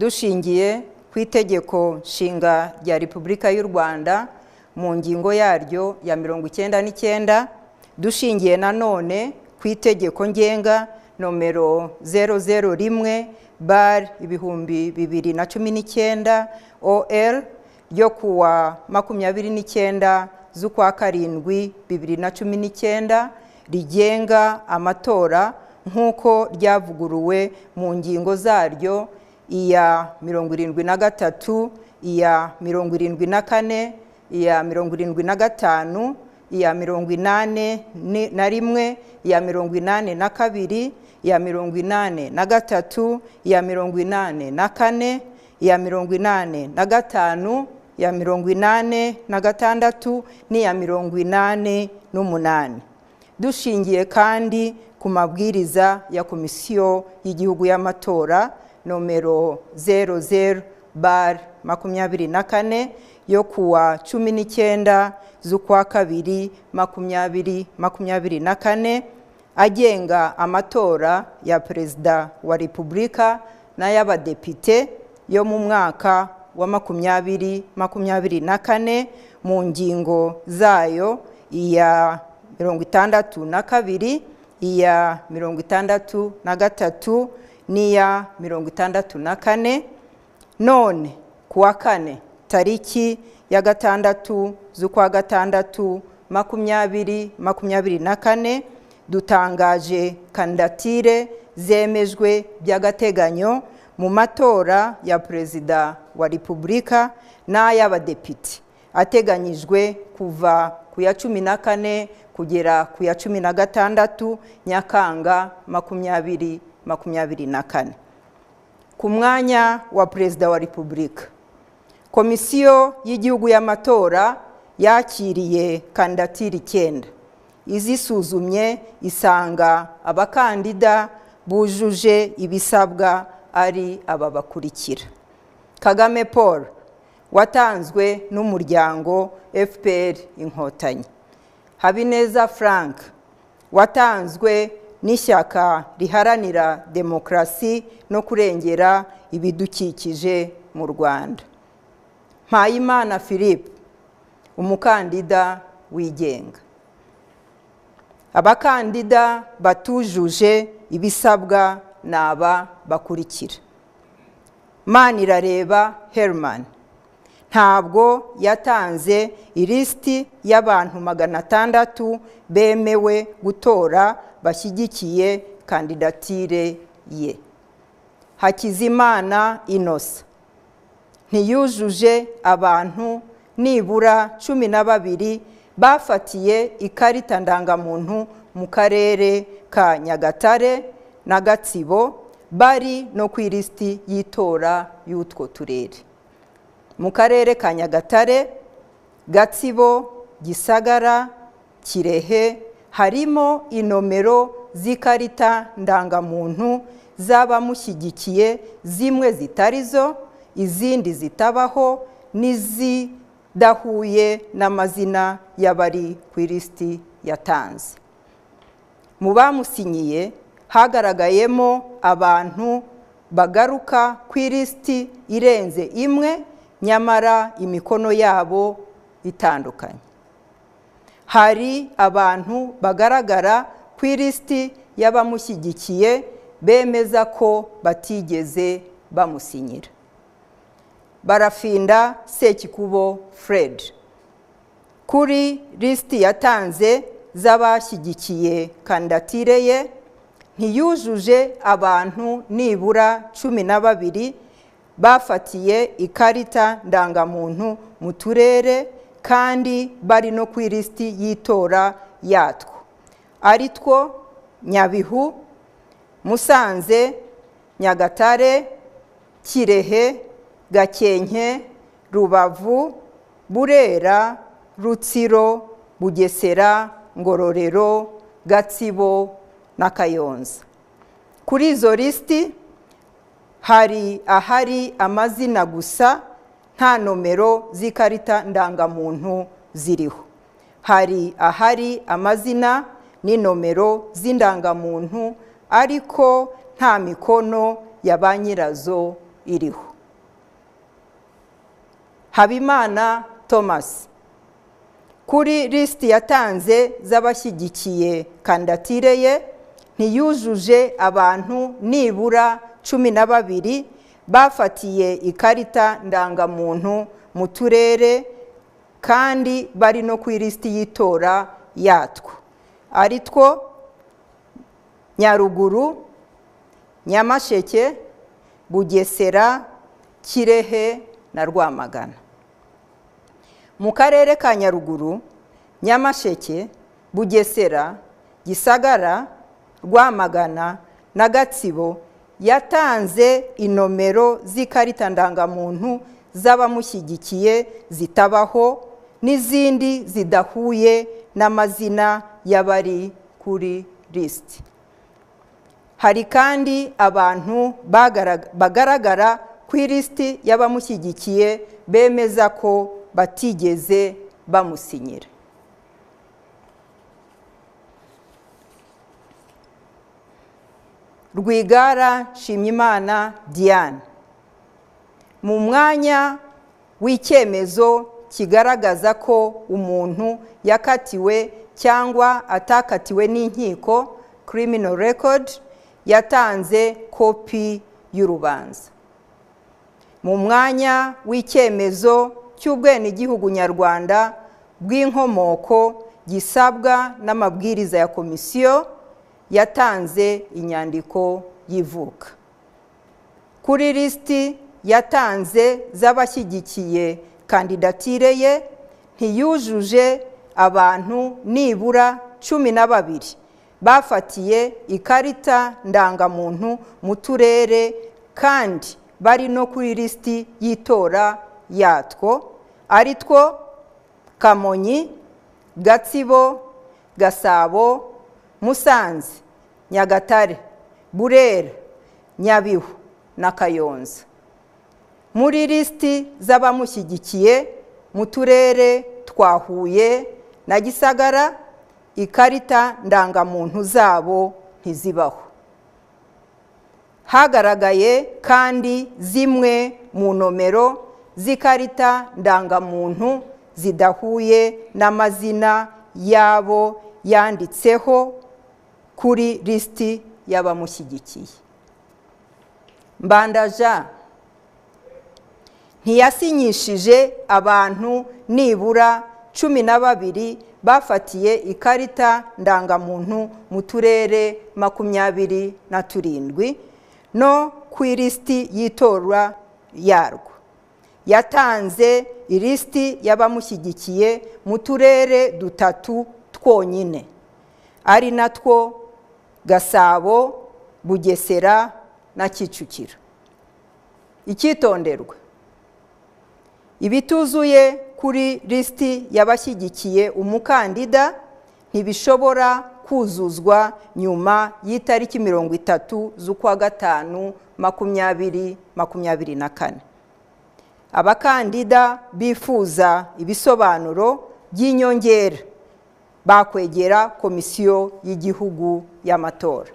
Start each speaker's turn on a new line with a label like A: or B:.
A: Dushingiye ku Itegeko Nshinga rya Repubulika y'u Rwanda mu ngingo yaryo ya 99, dushingiye nanone ku Itegeko Ngenga nomero 001/2019 OL ryo kuwa 29 z'ukwa karindwi 2019 rigenga amatora nk'uko ryavuguruwe mu ngingo zaryo iya 73, iya 74, iya 75, iya 81, iya 82, iya 83, iya 84, iya 85, iya 86 n'iya 88. Dushingiye kandi ku mabwiriza ya Komisiyo y'Igihugu y'Amatora nomero 00/24 yo kuwa 19 z'ukwa kabiri 2024 agenga amatora ya Perezida wa Repubulika n'ay'abadepite yo mu mwaka wa 2024 mu ngingo zayo iya 62, iya 63 n'iya 64. None kuwa kane tariki ya 6 z'ukwa gatandatu 2024 dutangaje kandidatire zemejwe by'agateganyo mu matora ya Perezida wa Repubulika n'ay'abadepite ateganyijwe kuva ku ya 14 kugera ku ya 16 Nyakanga 2024. Ku mwanya wa Perezida wa Repubulika, Komisiyo y'Igihugu y'Amatora yakiriye kandidatire 9, izisuzumye isanga abakandida bujuje ibisabwa ari aba bakurikira: Kagame Paul watanzwe n'umuryango FPR Inkotanyi, Habineza Frank watanzwe n'ishyaka riharanira demokarasi no kurengera ibidukikije mu Rwanda, Mpayimana Philippe umukandida wigenga. Abakandida batujuje ibisabwa ni aba bakurikira: Manirareba Herman ntabwo yatanze ilisiti y'abantu 600 bemewe gutora bashyigikiye kandidatire ye. Hakizimana Innocent ntiyujuje abantu nibura 12 bafatiye ikarita ndangamuntu mu karere ka Nyagatare na Gatsibo bari no ku ilisiti y'itora y'utwo turere. Mu karere ka Nyagatare, Gatsibo, Gisagara, Kirehe harimo inomero z'ikarita ndangamuntu z'abamushyigikiye, zimwe zitarizo, izindi zitabaho n'izidahuye n'amazina y'abari ku ilisiti yatanze. Mu bamusinyiye hagaragayemo abantu bagaruka ku ilisiti irenze imwe, nyamara imikono yabo itandukanye. Hari abantu bagaragara ku ilisiti y'abamushyigikiye bemeza ko batigeze bamusinyira. Barafinda Sekikubo Fred kuri lisiti yatanze z'abashyigikiye kandidatire ye ntiyujuje abantu nibura 12 bafatiye ikarita ndangamuntu mu turere kandi bari no ku ilisiti y'itora yatwo, ari two Nyabihu, Musanze, Nyagatare, Kirehe, Gakenke, Rubavu, Burera, Rutsiro, Bugesera, Ngororero, Gatsibo na Kayonza. Kuri izo lisiti hari ahari amazina gusa, nta nomero z'ikarita ndangamuntu ziriho. Hari ahari amazina n'inomero z'indangamuntu ariko nta mikono ya ba nyirazo iriho. Habimana Thomas, kuri lisiti yatanze z'abashyigikiye kandidatire ye ntiyujuje abantu nibura 12 bafatiye ikarita ndangamuntu mu turere kandi bari no ku ilisiti y'itora yatwo, ari two Nyaruguru, Nyamasheke, Bugesera, Kirehe na Rwamagana. Mu karere ka Nyaruguru, Nyamasheke, Bugesera, Gisagara, Rwamagana na Gatsibo yatanze inomero z'ikarita ndangamuntu z'abamushyigikiye zitabaho n'izindi zidahuye n'amazina y'abari kuri lisiti. Hari kandi abantu bagaragara ku ilisiti y'abamushyigikiye bemeza ko batigeze bamusinyira. Rwigara Nshimyimana Diane, mu mwanya w'icyemezo kigaragaza ko umuntu yakatiwe cyangwa atakatiwe n'inkiko, criminal record, yatanze kopi y'urubanza. Mu mwanya w'icyemezo cy'ubwenegihugu nyarwanda bw'inkomoko gisabwa n'amabwiriza ya komisiyo, yatanze inyandiko y'ivuka. Kuri lisiti yatanze z'abashyigikiye kandidatire ye ntiyujuje abantu nibura 12 bafatiye ikarita ndangamuntu mu turere kandi bari no kuri lisiti y'itora yatwo, ari two Kamonyi, Gatsibo, Gasabo, Musanze, Nyagatare, Burera, Nyabihu na Kayonza. Muri lisiti z'abamushyigikiye mu turere twa Huye na Gisagara, ikarita ndangamuntu zabo ntizibaho. Hagaragaye kandi zimwe mu nomero z'ikarita ndangamuntu zidahuye n'amazina yabo yanditseho kuri lisiti y'abamushyigikiye. Mbandaja ntiyasinyishije abantu nibura 12 bafatiye ikarita ndangamuntu mu turere 27 no ku ilisiti y'itora yarwo. Yatanze ilisiti y'abamushyigikiye mu turere 3 twonyine, ari natwo Gasabo, Bugesera na Kicukiro. Icyitonderwa: ibituzuye kuri lisiti y'abashyigikiye umukandida ntibishobora kuzuzwa nyuma y'itariki 30 z'ukwa gatanu 2024. Abakandida bifuza ibisobanuro by'inyongera bakwegera Komisiyo y'Igihugu y'Amatora.